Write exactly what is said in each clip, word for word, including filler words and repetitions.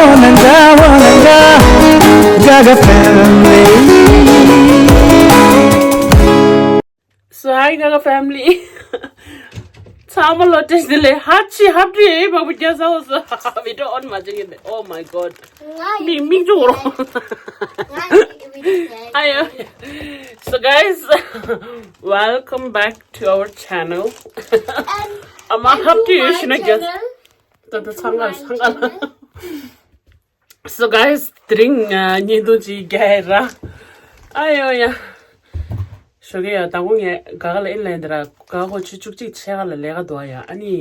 Wananga, wananga, Gaga family. So hi Gaga family. ཚང་མ་ལོ་བཀྲ་ཤིས་བདེ་ལེགས། ཧ་ཅི་ཧབ་ཏུ་ཡེ་བ་བུ་རྒྱ་ས་འོ་སོ། video on མ་བྱེད་ཀྱི་འདུག Oh my god. མིག་མིག་ཆུ་རོ། ཨ་ཡོ། So guys, welcome back to our channel. ཨ་མ་ཧབ་ཏུ་ཡོད་ཤི་ན་རྒྱ། ད་ད་ཚང་མ་ཚང་མ། So guys, དེ་རིང་ང་བརྙན་ཐུང་ཅིག་རྒྱག་ཡ་ར། ཨ་ཡོ་ཡ། ཞོགས་ཀས་ཡ་དང་པོ་ངས་ག་ག་ལ་ཨིན་ལན་དེ་ར་ག་གོ་ཆུ་བཅུ་གཅིག་ཕྱེད་ཀ་ལ་ལས་ཀ་འདུག་ཡ། ཨ་ནི་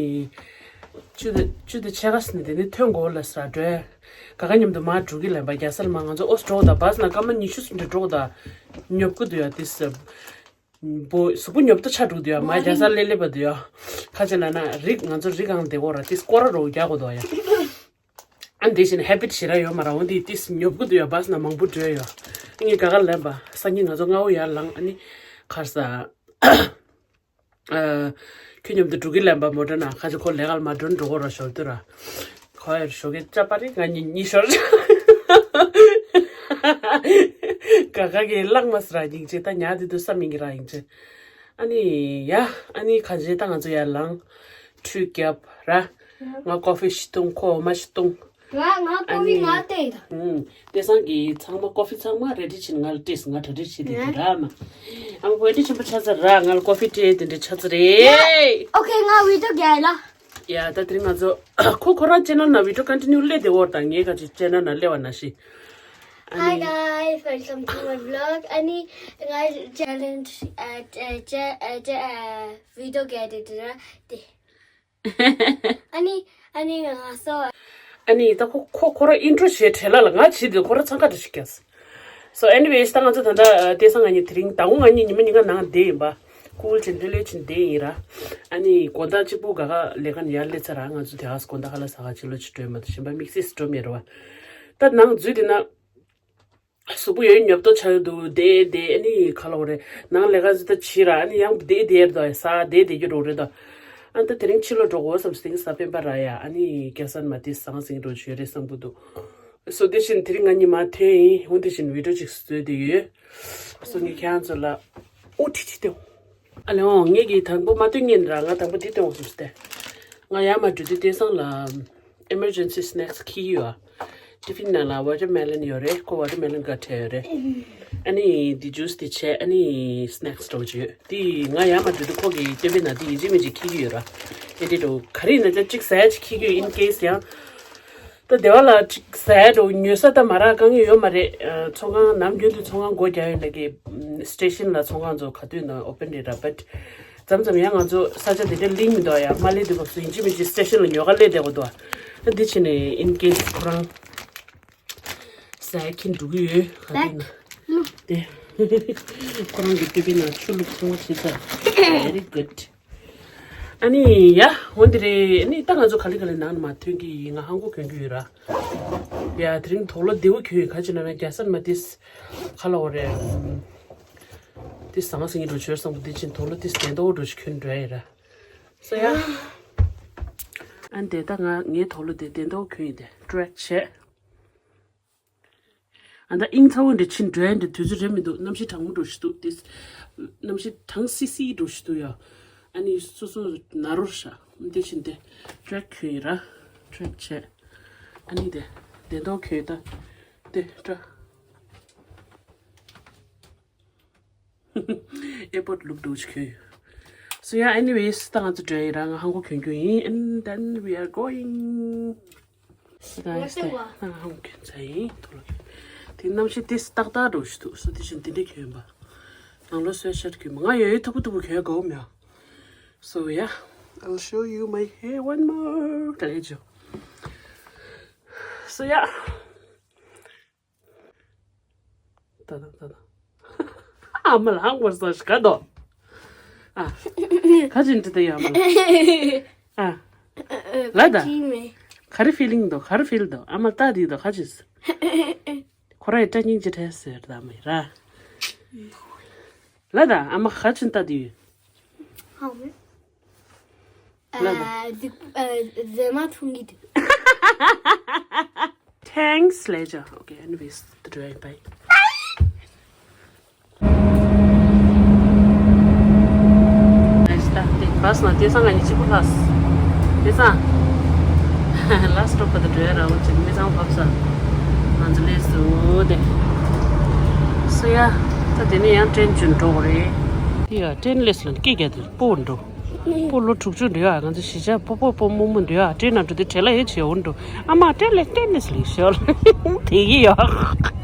ཆུ་དེ་ཆུ་དེ་ཕྱེད་ཀ་ཟིན་ནས་དེ་ནི་ཐོན་དགོས་ལ་ས་འགྲོ། ག་ག་མཉམ་དུ་མ་འགྲོ་གི་ལན་པ་རྒྱ་སར་མ་ང་ཚོ་ཨོ་སི་འགྲོ་གི་ད་བ་སི་ན་སྐར་མ་ཉི་ཤུ་ཟིན་འགྲོ་གི་ད། ཉོབ་གི་འདུག་ཡ་དེ་ས། བོ་གཟུགས་པོ་ཉོབ་ཏོ་ཆགས་འགྲོ་གི་འདུག་ཡ། མ་རྒྱ་སར་ལེ་ལེ་བ་འདུག་ཡ། ཁ་ཅིག་ལ་ན་རིག་ང་ཚོ་རིག་གང་བདེ་གོ་ར་དེ་སྐོར་ར་རོ་རྒྱག་གོ་འདུག་ཡ། ཨ་འདི་བཞིན་ཧེ་བིཊ་ཞེ་དྲག་ཡོད་མ་ར། འོ་འདི་ཏིས་ཉོབ་གི་འདུག་ཡ། བ་སི་ན་མང་པོ་འགྲོ་ཡོད། ཨ་ངས་ག་ག་ལན་པ་སང་ཉིན་ང་ཚོ་སྔ་བོ་ཡར་ལངས། ཨ་ནི་ཁར་ས་ཨ་ཁྱོད་མཉམ་དུ་འགྲོ་གི་ལན་པ་མོ་ཊ་ན། ཁ་ཅིག་ཁོ་ལས་ཀ་ལ་མ་འགྲོ་འགྲོ་གོ་ར་ཞོར་དུ་ར། ཁོ་ཡར་ཞོགས་ཀས་ཅ་པ་རི་ང་གཉིས་གཉིས་ཞོར། ག་ག་གི་ལག་མ་སི་ར་ཡིན་ཅེ། ད་ཉག་དེ་དུ་བསམ་ཡིན་གི་ར་ཡིན་ཅེ། ཨ་ནི་ཡ། ཨ་ནི་ག་ཅེ་ད་ང་ཚོ་ཡར་ལངས། ཁྲུས་རྒྱབ་ར། ང་ཀོ་ཧྥི་ཞིག་བཏུང་། ཁོ་འོ་མ་ཞིག་བཏུང་། ང་ང་ཀོ་ཧྥི་ང་སྟེར་ཡིན་ད། ཨུམ། དེ་སང་གི་ཚང་མ་ཀོ་ཧྥི་ཚང་མ་རེ་ཌི་བྱིན། ང་ལ་སྤྲད་སོང་། ང་གྲ་སྒྲིག་བྱེད་དེ་དེ་ར་མ། ཨ་མ་བོད་འདྲི་ཆེན་པོ་ཆགས་ཚར་ར། ང་ལ་ཀོ་ཧྥི་སྤྲད་དེ་འདྲ་ཆགས་ཚར་རེད། ཨོ་ཁེ། ང་བི་ཌི་ཡོ་རྒྱག་ཡ་ལ། ཡ་ད་དེ་རིང་ང་ཚོ་ཁོ་ཁོ་རང་ཅེ་ནལ་ན་བི་ཌི་ཡོ་ཀོན་ཊི་ནིའུ་སླེབས་དེ་འོར་དང་ངའི་ཁ་ཅིག་ཅེ་ནལ་ན་སླེབས་པ་ན་ཤི། Hi guys, welcome to my vlog. ཨ་ནི་ང་ཅེ་ལེན་ཇི་ཨ་ཅེ་ཨ་ཅེ་ཨ་ཅེ་ཨ་བི་ཌི་ཡོ་རྒྱག་དེ་དེ་ར་དེ། ཨ་ནི་ཨ་ནི་ང་སོ། ཨ་ནི་ད་ཁོ་ཁོ་ཁོ་ར་ཨིན་ཊྲོ་བྱས་བྲེལ་ལ་ལ་ང་བྱེད་དུས་ཁོ་ར་འཚང་ཁ་འདྲ་ཞིག་རྒྱག So anyways, ད་ང་ཚོ་ད་ལྟ་ཨ་དེང་སང་ང་གཉིས་དེ་རིང་ཟླ་ངོ་ང་གཉིས་ཉི་མ་ཉིན་གང་ནང་བསྡད་ཡིན་པ། སྐུལ་ཕྱིན་ལྷོད་ལྷོད་ཕྱིན་བསྡད་ཡིན་ར། ཨ་ནི་དགོང་དག་གཅིག་པུ་ག་ག་ལས་ཁང་ཡར་སླེབས་ཚར་ར། ང་ཚོ་དེ་ག་ས་དགོང་དག་ཁ་ལག་ཟ་ག་ཕྱི་ལོགས་ཕྱི་འགྲོ་ཡིན་པ། དང་གཞན་པ་དམིགས་བསལ་སུ་འགྲོ་མེད་ར་བ། ད་ནང་འཛུལ་དེ་ན། གཟུགས་པོ་ཡོད་ཉོབ་ཏོ་ཆགས་འདུག་བསྡད་བསྡད་ཨ་ནི་ག་ལ་འོ་རེད། ནང་ལས་ཀ་ཟི་ད་བྱེད་ར། ཨ་ནི་ཡང་བསྡད་བསྡད་ར་དོ་ཡ། ཟ་བསྡད་བསྡད་རྒྱུ་འགྲོ་རེད་དོ། ཨ་ད་དེ་རིང་ཕྱི་ལོགས་འགྲོ་དགོས་བསམ་སྟེང་ས་སྤེན་པ་ར་ཡ། ཨ་ནི་རྒྱ་སར་མ་དེ་ཟང་ཟིང་འགྲོ་བྱོས་རེད་བསམ་གི་འདུག་སོ་དེ་བཞིན་དེ་རིང་ང་གཉིས་མ་ཐོན་ཡིན། འོ་དེ་བཞིན་བི་ཌི་ཡོ་ཅིག་བཟོས་བསྡད་ཡོད། སོ་ངས་ཁྱེད་རང་ཚོ་ལ་ཨོ་ཁྲི་ཁྲི་སྟེ། ཨ་ལེ་ཨོ་ངས་ཀྱིས་དང་པོ་མ་སྟོན་ཉན་ར། ང་དང་པོ་འདི་སྟོན་འོང་སོང་སྟེ། ང་ཡར་མར་འགྲོ་དུས་དེང་སང་ལ་ཨེ་མར་ཇེན་སི་སི་ནེག་སི་འཁྱེར་གྱི་ཡོད། ཊི་ཕིན་ནང་ལ་ཝ་ཊར་མེ་ལོན་ཡོད་རེད། ཁོ་ཝ་ཊར་མེ་ལོན་ག་ཁྲལ་ཡོད་རེད། ཨ་ནི་འདི་ཇུས་འདི་བྱས། ཨ་ནི་སི་ནེག་སི་འདྲ་བོ་ཅིག་ཡོད། འདི་ང་ཡར་མར་འགྲོ་དུས་ཁོ་གི་སྟོན་པའི་ནང་འདི་ཡིན་གཅིག་མིན་གཅིག་འཁྱེར་གྱི་ཡོད་ར། ཨེ་འདི་འདྲ་བོ་ག་རེ་ཡིན་ན་ཅག་གཅིག་ཟ་ཡ་ཅིག་འཁྱེར་གྱི་ཡོད། ཨིན་ཀེ་སི་ཡང་། ད་སྡེ་བ་ལ་ཅིག་ཟ་ཡ་འགྲོ་ཉོ་ས་ད་མ་རག་དཀའ་ངལ་ཡོད་མ་རེད། ཨ་ཚོང་ཁང་ནམ་རྒྱུན་དུ་ཚོང་ཁང་སྒོ་རྒྱག་ཡོད་ན་གི་སི་ཊེ་ཤན་ལ་ཚོང་ཁང་ཚོ་ག་དུས་ན་ཨོ་པན་རེད་ར། བཊ་མཚམས་མཚམས་ཡང་ང་ཚོ་ས་ཆ་དེ་འདྲ་ལིང་མི་འདུག་ཡ། མ་སླེབས་དུས་སྐབས་སུ་ཡིན་གཅིག་མིན་གཅིག་སི་ཊེ་ཤན་ལ་ཉོ་ག་སླེབས་བསྡད་དགོས་འདུག་ཨ་འདི་ཕྱིན་ནས་ཨིན་ཀེ་སི་ཁོ་རང་ཟ་ཡ་འཁྱེར་འགྲོ་གི་ཡོད། ག་དུས་ན་དེ་ཁོ་རང་གི་སྟོད་པའི་ནང་ཆུ་བླུགས་ཚོང་བྱེད་ས། Very good. ཨ་ནི་ཡ། འོ་འདི་རེད། ཨ་ནི་ད་ང་ཚོ་ག་ལེ་ག་ལེ་ནང་ནས་མར་ཐོན་གྱི་ཡིན། ང་ཧང་གོ་གྱོན་གྱི་ཡོད་ར། ཡ་དེ་རིང་དུག་ལོག་བདེ་བོ་གྱོན་ཡོད། ག་ཅི་ན་ན་རྒྱ་སར་མ་ཏིས་ག་ལ་འོ་རེད། ཏིས་ཟང་ཟིང་གི་འགྲོ་ཆོས་སང་པོ་འདི་ཕྱིན་དུག་ལོག་ཏིས་བདེ་མདོག་འགྲོ་ཞིག་གྱོན་འགྲོ་ཡ་ཡིན་ར། སོ་ཡ། ཨ་ནི་དེ་ད་ང་ངའི་དུག་ལོག་དེ་བདེ་མདོག་གྱོན་ཡིན། དེ་ཊེག་བྱས། ཨ་ད་དབྱིངས་ཚ་བོ་འདྲ་ཕྱིན་འགྲོ་ཡ་འདྲ་དུས་ཚོད་རེད་མི་འདུག་གནམ་གཤིས་གྲང་མོ་འགྲོ་ཞིག་འདུག་དེ་གནམ་གཤིས་གྲང་སི་སི་འགྲོ་ཞིག་འདུག་ཡ། ཨ་ནི་སོ་སོ་ན་རོ་ཤ་འདི་ཕྱིན་དེ་ཊེག་གྱོན་ཡིན་ར། ཊེག་བྱས། ཨ་ནི་དེ་བདེ་མདོག་གྱོན་ད་དེ་ཊེག་ཨེར་པོརཊ་ལུག་འདྲ་ཞིག་གྱོན། So yeah, anyways, ད་ང་ཚོ་འགྲོ་ཡིན་ར། ང་ཧང་གོ་གྱོན་གྱོན་ཡིན། And then we are going. ད་ང་ཧང་གོ་གྱོན་ཚར་ཡིན། དུག་ལོག་དེ་གནམ་གཤིས་ཏིས་ཏག་ཏག་འགྲོ་ཞིག་འདུག་སོ་དེ་བཞིན་དེ་འདྲ་གྱོན་པ། ནང་ལོགས་སུ་ཤར་གྱོན་པ། ང་ཡོད་ཡོད་ཐུབ་པོ་ཐུབ་པོ་གྱོན་དགོས་མེད། So yeah, I'll show you my hair one more. ད་ལས་ཇོ། So yeah. ད་ད་ད་ད། ཨ་མ་ལ་ཧང་བར་ས་ཞིག་ག་དོ། ཨ། ག་ཅིན་ཏི་ད་ཡ་མ་ལ། ཨ། ལ་ད། ག་རེ་ཕི་ལིང་དོ། ག་རེ་ཕིལ་དོ། ཨ་མ་ལ་ད་དི་དོ་ག་ཅིས། ཁོ་ར་ཡི་ཏྲ་སྙིང་རྗེ་ཕྲད་ཟེར་ད་མི་ར། ལ་ད་ཨ་མ་ག་ཅིན་ད་དི། ཧང་མེ། ལ་ད། ཨ་ཟི་ཨ་ཟི་མ་ཐུང་གི་དུ། Thanks later. Okay, anyways, the drive, bye. Nice, ད་དེ་བྷ་སི་ནང་དེང་སང་ང་གཉིས་གཅིག་པུ་ལྷག་དེང་སང་last stop for the drive ར་འོ་ཅིག་མི་ཚང་བབས་ས་ང་ཚོ་ལས་སུ་དེ་སུ་ཡ། ད་དེ་ནས་ཡང་ཏྲེན་བྱོན་འགྲོ་གི་རེད། དེ་ཡ་ཏྲེན་ལས་སུ་ལ་སྐད་རྒྱག་དེ་སྤོ་འགྲོ། སྤོ་ལོ་དྲུག་ཅུ་འདྲ་ཡ། ང་ཚོ་གཞིས་ཆགས་སྤོ་སྤོ་སྤོ་རྨོ་རྨོ་འདྲ་ཡ། ཏྲེན་ནང་འགྲོ་དུས་བྲེལ་ལ་ཡོད་བྱེད་འོང་འགྲོ། ཨ་མ་ཏྲེན་ལེ་ཏྲེན་ལེ་ལེ་ཤོར་དེ་གི་ཡོད།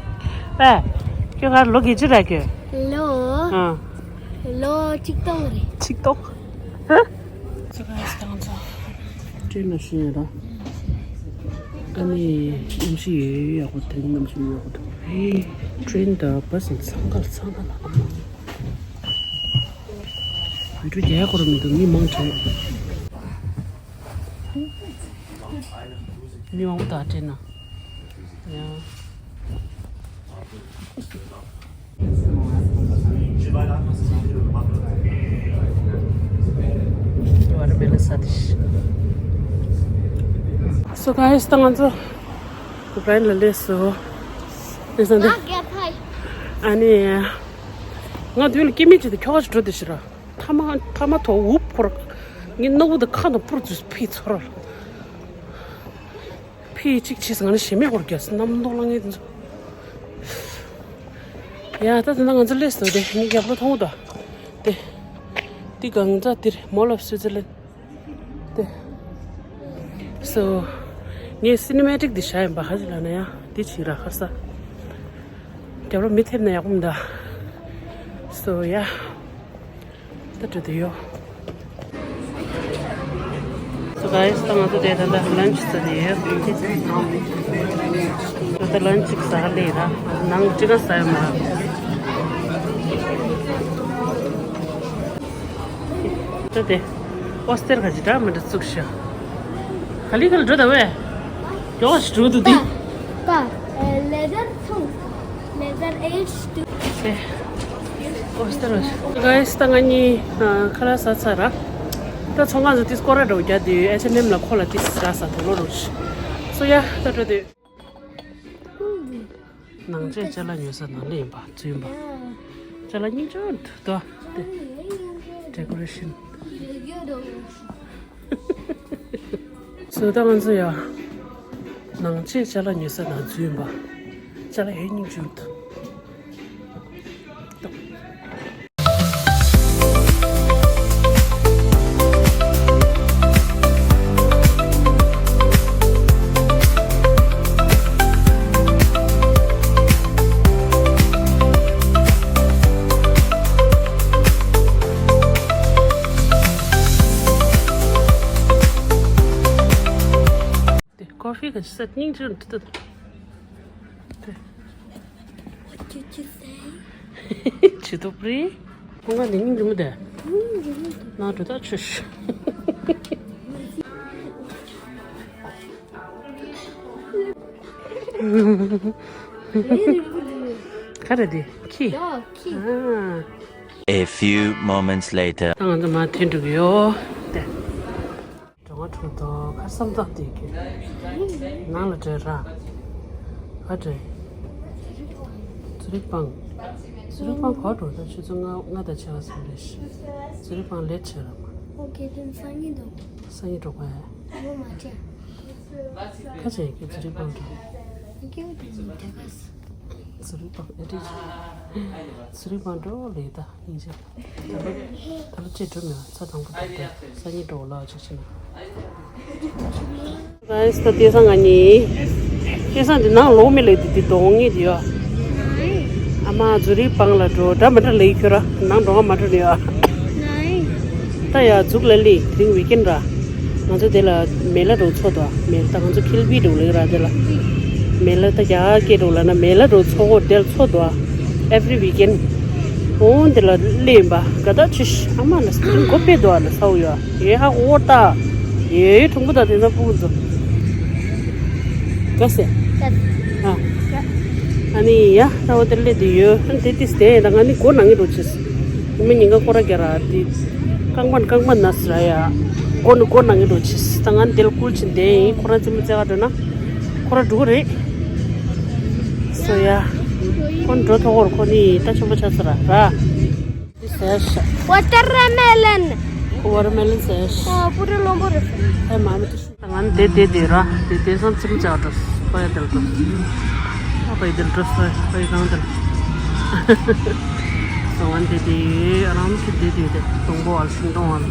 ཨེ། ཁྱོད་ག་ལོ་གི་ཅི་ར་ཁྱོད། ལོ། ཨ། ལོ་གཅིག་སྟོང་རེད། གཅིག་སྟོང་། ཧ། ཏྲེན་ལ་ཤེས་ར། ཨ་ནི་ཨིན་ཤི་ཡོད་ཡག་པོ་དེ་རིང་ནམ་ཞིག་ཡོད་པོ་འདུག་ཧེ། ཏྲེན་དང་བྷ་སི་ཚང་ཁ་ལ་ཚང་ཁ་ལ་ཨ་མ། བི་ཌིའོ་རྒྱག་ཡག་ཁོ་རང་མི་འདུག་མི་མང་དྲགས། མི་མང་པོ་དང་སྤྲད་ན། ཡང་། So guys, ད་ང་ཚོ་ཌུ་བྷའི་ལ་སླེབས་སོང་། སླེབས་སོང་སྟེ། ཨ་ནི། ང་དུས་ལ་སྐྱེ་དམན་ཅིག་དང་ཁྱོ་ག་ཅིག་འགྲོ་བསྡད་ཤག་ར། ཐ་མ་ཐ་མ་ཐོག་འུབ་ཁོར། ངའི་སྣ་བུག་དང་ཁ་དང་པུར་ཚུར་ཕུད་ཚོར་བ། ཕུད་གཅིག་བྱས་ང་ནི་ཞེ་མེད་ཁོར་རྒྱག་སྣམ་མདོག་ལ་ངའི་དེ་ཚོ། ཡ་ད་དེ་ན་ང་ཚོ་སླེབས་སོང་སྟེ་ངའི་རྒྱབ་ལོགས་མཐོང་གི་འདུག་སྟེ། འདི་གང་འདྲ་འདིར་Mall of Switzerland། དེ། So། ངས་སི་ནི་མེ་ཊིག་འདི་བཞག་ཡིན་པ་ག་ཅི་ལབ་ན་ཡང་འདི་བྱིས་ར་ཁ་ས། རྒྱབ་ལོགས་མི་ཐེབས་ན་ཡག་པོ་མི་འདུག So yeah། ད་འགྲོ་དུས་ཡོད། So guys, ད་ང་ཚོ་དེ་ད་ལྟ་lunch ཟ་དུས་ཡོད། ད་ལྟ་lunch ཅིག་ཟ་ག་སླེབས་ར། ནང་ཅི་ག་ཟ་ཡོད་མ་ར། ད་དེ། ཨོ་སྟེར་ག་ཅི་འདྲ་མི་འདྲ་བཙུགས་ཤག་ག་ལི་ག་ལ་འགྲོ་ད་བས། མགྱོགས་ཤིག་འགྲོ་འདུག་དེ། པ། ལེ་དར་ཐོང་། ལེ་དར་ཨེ་ཇི་ཊུ། དེ། ཨོ་སྟེར་བ་ཤག Guys, ད་ང་གཉིས་ཁ་ལག་ཟ་ཚར་ར། ད་ཚོང་ཁང་ཚོ་ཏིས་སྐོར་ར་འགྲོ་རྒྱག་དུས་ཨེཆ་ཨེན་ཨེམ་ལ་ཁོ་ལ་ཏིས་ཟ་ས་དུ་ལོ་རུ་ཤི། སོ་ཡ་ད་འགྲོ་དུས། ནང་ཆས་ཅ་ལག་ཉོ་ས་ནང་ལ་ཡིན་པ་འཛུལ་ཡིན་པ། ཅ་ལག་སྙིང་རྗེ་འདུག་དོ། དེ་ཌེ་ཀོ་རེ་ཤན། སོ་ད་ང་ཚོ་ཡ། ནང་ཆས་ཅ་ལག་ཉོ་ས་ནང་འཛུལ་ཡིན་པ། ཅ་ལག་ཡ་སྙིང་རྗེ་འདུག་དེ་ཀོ་ཕི་ག་ཅི་ཟ་སྙིང་རྗེ་འདུག་ད། དེ། What did you say? ཇུ་ཏོ་པྲི། ཁོང་ག་ནི་སྙིང་རྗེ་མོ་དེ། སྙིང་རྗེ་མོ་དེ། ན་འགྲོ་ད་ཆུ་ཤུ། ག་རེ་དེ་ཁྱི། ཡ་ཁྱི། ཨ། A few moments later. ད་ང་ཚོ་མར་ཐོན་འགྲོ་གི་ཡོད་དེ། འགྲོ་ང་འགྲོ་དོ་ཁ་བསམ་སྟངས་དེ་གི། ནང་ལ་འགྲོ་ར། ག་འགྲོ། ཛུ་རིག་སྤང་། ཛུ་རིག་སྤང་ག་འགྲོ་ད་ཆུ་ཚོད་ལྔ་ལྔ་དང་ཕྱེད་ཀ་ཙམ་རེད་ཤག་ཛུ་རིག་སྤང་ལེཊ་བྱས་ར་མ། ཨོ་ཁེ་དེ་སང་ཉིན་འགྲོ། སང་ཉིན་འགྲོ་ག་ཡ། ཨོ་མ་བྱས། ཁ་ཆེ་གི་ཛུ་རིག་སྤང་འགྲོ། ཁྱེད་ཀྱི་དེ་ནི་དེ་ག་ས། ཛུ་རིག་སྤང་ཨེ་འདྲ། ཛུ་རིག་སྤང་འགྲོ་ལེ་ད་ཡིན་ཅེ། ད་ལོ་ཅེ་འགྲོ་མེད་ཚ་དང་པོ་ད་ལྟ་སང་ཉིན་འགྲོ་ལ་ཅིག་ཕྱིན་ན། Guys, ད་དེང་སང་ང་གཉིས། དེང་སང་འདི་ནང་ལོག་མི་ལེགས་འདི་འདི་གདོང་ངེས་འདི་ཡོད། ཨ་མ་ཛུ་རིག་སྤང་ལ་འགྲོ་འདྲ་མི་འདྲ་ལེགས་ཁྱོད་ར་ནང་འགྲོ་ང་མ་འགྲོ་ནི་ཡོད། ད་ཡ་ཛུག་ལ་ལི་དེ་རིང་ཝིག་ཨེན་ར། ང་ཚོ་དེ་ལ་མེ་ལ་འགྲོ་ཚོ་དོ་མེ་ལ་ད་ང་ཚོ་ཁིལ་བི་འགྲོ་ལེགས་ར་དེ་ལ། མེ་ལ་ད་ཡ་ཀེ་འགྲོ་ལ་ན་མེ་ལ་འགྲོ་ཚོ་གོ་དེ་ལ་ཚོ་དོ། Every weekend འོང་དེ་ལ་ལེན་པ་ག་ད་ཆི་ཤི་ཨ་མ་ན་སི་ཏིང་གོ་པེ་དོ་ན་ས་འུ་ཡོ་ཡེ་ཧ་གོ་ད་ཡེ་ཁྲུང་པོ་ད་དེ་ན་ཕུག་ཚོ་ག་སེ་ཨ་ཨ་ནི་ཡ་ད་འོ་དེ་ལེ་དེ་ཡོ་ཨ་དེ་ཏིས་དེ་ད་ང་ནི་གོ་ན་ངི་རོ་ཆི་སི་མི་ཉིན་ག་ཁོ་ར་ག་ར་དེ་རྐང་པ་རྐང་པ་ན་སི་ར་ཡ་གོ་ནི་གོ་ན་ངི་རོ་ཆི་སི་ད་ང་ནི་དེ་ལ་ཀུལ་ཆི་དེ་ཡིན་ཁོ་ར་ཙི་མི་ཙེ་ག་འགྲོ་ན་ཁོ་ར་འགྲོ་གི་རེད། སོ་ཡ། ཁོ་འགྲོ་ཐོག་ཁོ་ནི་ད་ཆེན་པོ་ཆགས་ཚར་ར། འདི་ཟས་ཤ། Watermelon. Watermelon ཟས་ཤ། ཨ། པུ་རི་ལོན་པོ་རེད། ཨེ་མ་མི་དུ་ཤི། ང་འདི་དེ་དེ་ར་དེ་དེ་སང་ཙིམ་ཅག་འགྲོ། ཁོ་ཡ་དེར་འགྲོ། ཨ་ཁོ་ཡ་དེར་འགྲོ་སོ་ཁོ་ཡ་གང་དེར། སོ་ང་འདི་དེ་རང་གི་འདི་དེ་དེ་སྡོང་པོ་བ་ལ་ཤིང་སྡོང་བ་ལ།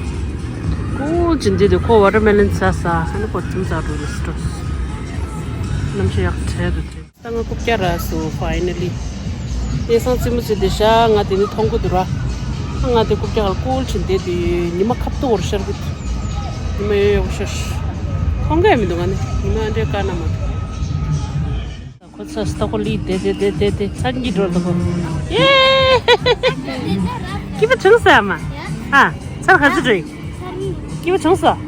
ཀུ་ཅི་འདི་དེ་ཁོ་watermelon ཟ་ས་ཨ་ནི་ཁོ་ཙིམ་ཅག་འགྲོ་ལ་སི་འགྲོ། གནམ་གཤིས་ཡག་དྲག་འདུག་དེ། ད་ང་རྐུབ་བཀྱག་རག་སོང་finally། དེ་སང་ཙི་མོ་ཅི་དེ་ཤ་ང་དེ་ནི་མཐོང་གི་འདུག་ར། ང་དེ་རྐུབ་བཀྱག་ལ་ཀུལ་ཕྱིན་དེ་དེ་ཉི་མ་ཁ་ཐུག་བར་ཤར་གི་འདུག་ཉི་མ་ཡོད་ཡོད་ཤར། མཐོང་གི་མི་འདུག་ང་ནི་ཉི་མ་འདྲའི་དཀར་ནག་མ་འདུག་ཁོ་ཚ་སྟག་ཁོ་ལི་དེ་དེ་དེ་དེ་དེ་ཚ་གི་འགྲོ་འདུག་ཁོ། ཡེ། སྐྱིད་པོ་བྱུང་སོང་ཨ་མ། ཨ། ཚར་ག་ཚོད་འགྲོ་ཡིན། སྐྱིད་པོ་བྱུང་སོང་།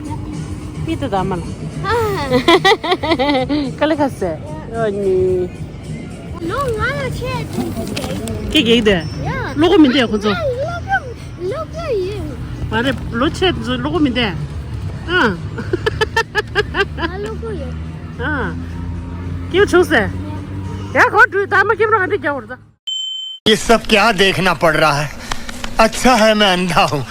མི་དེ་དང་མ་ལ། ཀ་ལི་ཁ་སེ། ཨ་ནི། ལོ་ང་ལ་ཆེ་ཆུང་གི་གེགས། ཀི་གེགས་དེ། ཡ། ལོ་གོ་མི་འདས་ཁོ་ཚོ། ལོ་གོ་ལོ་གོ་ཡིན། མ་རེད་ལོ་ཆེ་ཚོ་ལོ་གོ་མི་འདས། ཨ། ང་ལོ་གོ་ཡོད། ཨ། སྐྱིད་པོ་བྱུང་སོང་། ཡ་ཁོ་འགྲོ་ད་མ་སྐྱིད་པོ་རང་འདི་རྒྱག་བར་ད། ये सब क्या देखना पड़ रहा है? अच्छा है मैं अंधा हूँ।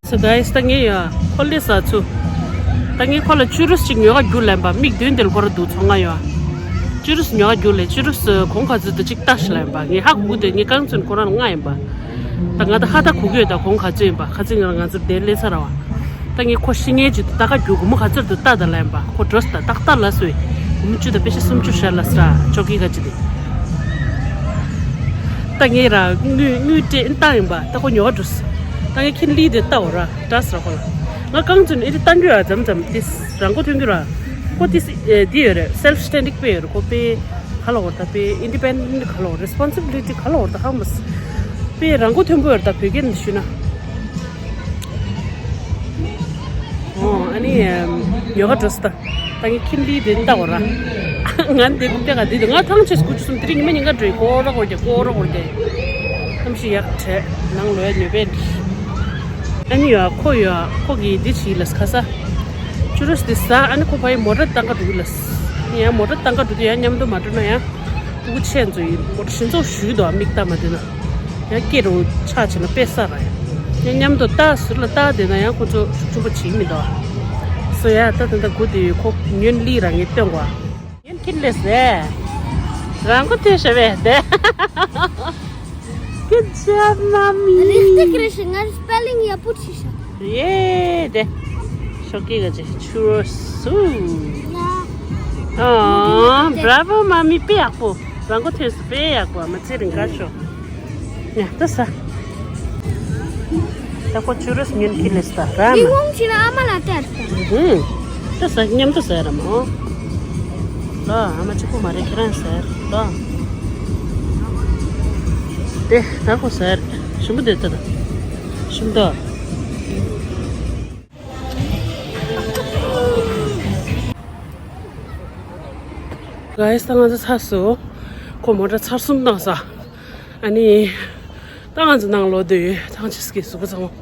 So guys, ད་ངས་ཡ་ཁོ་ལས་ས་ཚུ། ད་ངས་ཁོ་ལ་ཅུ་རུས་ཅིག་ཉོ་ག་རྒྱུ་ལེན་པ་མིག་མདུན་དེ་ལ་ཁོ་ར་འདུག་ཚོང་ང་ཡོ། ཅུ་རུས་ཉོ་ག་རྒྱུ་ལས་ཅུ་རུས་གོང་ག་ཚོད་དུ་ཅིག་ལྟ་ཞིག་ལེན་པ་ངས་ཧ་གོ་གི་འདུག་ངས་རྐང་ཚུན་ཁོ་རང་ལ་ང་ཡིན་པ། ད་ང་ད་ཧ་ད་གོ་གི་ཡོད་ད་གོང་ག་ཚོད་ཡིན་པ་ཁ་ཚིག་ང་ང་ཚོ་དེ་ལས་ཚ་ར་བ། ད་ངས་ཁོ་ཤི་ངེས་ཅིག་ཏུ་ད་ག་རྒྱུ་སྒོར་མོ་ག་ཚོད་དུ་ལྟ་ད་ལེན་པ་ཁོ་འགྲོ་ས་ད་ཏག་ཏག་ལ་སོས། སྒོར་མོ་བཅུ་དང་པེ་ཤ་སུམ་ཅུ་ཤར་ལ་སྲ་ཅོ་ཀི་ག་ཅི་དེ། ད་ངས་ར་དངུལ་དངུལ་སྤྲད་བཏང་ཡིན་པ་ད་ཁོ་ཉོ་བ་འགྲོ་ས། ད་ངས་ཁྱིམ་ལི་དེ་ལྟ་འོ་ར་འདྲ་སྲ་ཁོ་ལ། ང་རྐང་ཚུན་ཨེ་དེ་ལྟ་འགྱོ་ཡ་འཛམ་འཛམ་དེ་རང་མགོ་ཐོན་གྱི་ར། ཁོ་དེ་སི་ཨེ་དེ་ཡོད་རེད་self standing་པེ་ཡོད་རེད་ཁོ་པེ། ག་ལ་འོར་ད་པེ་independent་ག་ལ་འོར་responsibility་ག་ལ་འོར་ད་ཧ་མ་སི། པེ་རང་མགོ་ཐོན་པོ་ཡོད་ད་བོད་སྐད་ནས་ཞུས་ན། ཨོ་ཨ་ནི་ཡོ་ག་འགྲོ་སི་ད། ད་ངས་ཁྱིམ་ལི་དེ་ལྟ་འོ་ར། ང་འདི་ཀུབ་ཀྱ་ག་འདི་དུ་ང་ཐང་ཆེས་སྐུ་ཆུ་སུམ་དེ་རིང་ཉི་མ་ཉིན་ག་འགྲོ་ཡི་ཀོ་ར་ཀོ་རྒྱ་ཀོ་ར་ཀོ་རྒྱ་ཡི། གཏམ་ཤི་ཡག་བྲལ་ནང་ལོས་ཉོས་པས་འདི། ཨ་ནི་ཡོ་ཁོ་ཡོ་ཁོ་གི་འདི་ཆི་ལ་ཁ་ས། ཅུ་རུས་དེ་ས་ཨ་ནི་ཁོ་ཕ་ཡི་མོ་ཊ་བཏང་ག་འགྲོ་གི་ལ། ཨ་ནི་ཡང་མོ་ཊ་བཏང་ག་འགྲོ་དུས་ཡང་མཉམ་དུ་མ་འགྲོ་ན་ཡང་། སྤུ་གུ་ཆེ་ཚོ་ཡི་མོ་ཊ་ཞིན་ཚོགས་ཞུས་དོ་མིག་ལྟ་མ་དེ་ན། ཡང་སྐེ་རུ་ཆག་བྱས་ན་དཔེ་ས་ར་ཡང་། ཡང་མཉམ་དུ་ལྟ་ཟུར་ལ་ལྟ་དེ་ན་ཡང་ཁོ་ཚོ་ཤུགས་ཆེན་པོ་བྱེད་ཀྱི་མི་འདུག་སོ་ཡ་ད་དེ་འདྲ་དགུ་དེ་ཁོ་ཉོན་ལི་རང་ངས་སྟོན་གོ། ཉོན་ཁྱིམ་ལས་ཟེ། རང་མགོ་ཐོན་ཤ་བས་དེ། Good job, mommy. རིག་སྟེགས་རེ་ཞིག་ང་spelling་ཡག་པོ་བྲིས་ཤག་ཡེ་དེ། ཤོག་ཀི་ག་ཅེ་ཆུ་རོ་སུ། ང་། ཨོ། Bravo, mommy་དཔེ་ཡག་པོ། རང་མགོ་ཐོན་སུ་དཔེ་ཡག་པོ་ཨ་མ་ཚེ་རིང་དགའ་ཤོག་ཉ་ད་ས། ད་ཁོ་ཆུ་རོས་ཉོན་གྱི་ལས་ད་ར་མི་མ། ཧོང་ཆི་ལ་ཨ་མ་ལ་སྟེར་ད། ཧུམ། ད་ས་མཉམ་དུ་ཟེར་ར་མོ། ལ་ཨ་མ་གཅིག་པུ་མ་རེད་ཁྱེད་རང་ཟེར་ད། དེ་ད་ཁོ་ཟེར། ཞིམ་པོ་དེ་ད་ད། ཞིམ་ད། Guys ད་ང་ཚོ་ཚར་སོང་། ཁོ་མོ་ཊ་ཚར་གསུམ་བཏང་ས། ཨ་ནི། ད་ང་ཚོ་ནང་ལོག་སྡོད་ཡོད་ཐང་ཆེ་སྐྱེས་གཟུགས་པོ་ཚང་མ།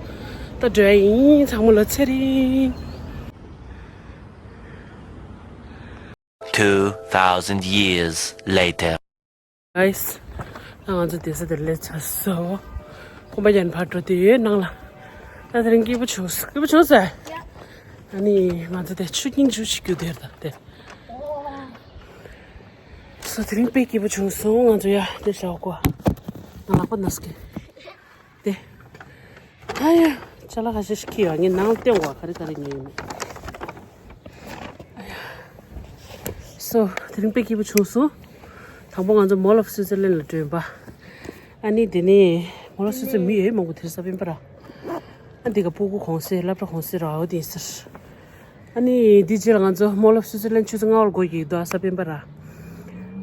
ད་འགྲོ་ཡ་ཡིན་ཚང་མ་ལ་ཚེ་རིང་། Two thousand years later. Guys ད་ང་ཚོ་བསྡད་ས་དེ་སླེབས་ཚར་སོང་། ཁོམ་པ་ཡན་ཕར་འགྲོ་དུས་ནང་ལ། ད་དེ་རིང་སྐྱིད་པོ་བྱུང་སོང་སྐྱིད་པོ་བྱུང་སོང་། ཨ་ནི་ང་ཚོ་དེ་ཆུ་རྐྱང་ཆུ་ཞིག་རྒྱུག་དེར་ད་དེ། སོ་དེ་རིང་དཔེ་སྐྱིད་པོ་བྱུང་སོང་ང་ཚོ་ཡ་དེ་ཞའོ་གོ། ང་ལག་པ་ན་སྐྱིད། དེ། ཨ་ཡ། ཅ་ལག་ཁ་ཤས་ཤིག་ཁྱེར་ཡོང་ངས་ནང་སྟོན་གོ་ག་རེ་ག་རེ་ཉོས་ཡིན་མིན། ཨ་ཡ། སོ་དེ་རིང་དཔེ་སྐྱིད་པོ་བྱུང་སོང་། དང་པོ་ང་ཚོ་Mall of Switzerland་ལ་འགྲོ་ཡིན་པ། ཨ་ནི་དེ་ནས་Mall of Switzerland་མི་ཡོད་མང་པོ་དེར་ས་སྤེན་པ་ར། ཨ་འདི་ག་སྤུ་གུ་གུང་སེང་སློབ་གྲྭ་གུང་སེང་ར་འོ་དེ་ཡིན་ཟེར། ཨ་ནི་འདི་རྗེས་ལ་ང་ཚོ་Mall of Switzerland་ཆུ་ཚོད་ལྔ་པར་སྒོ་ཕྱེ་གི་འདུག་ས་སྤེན་པ་ར། ཨ་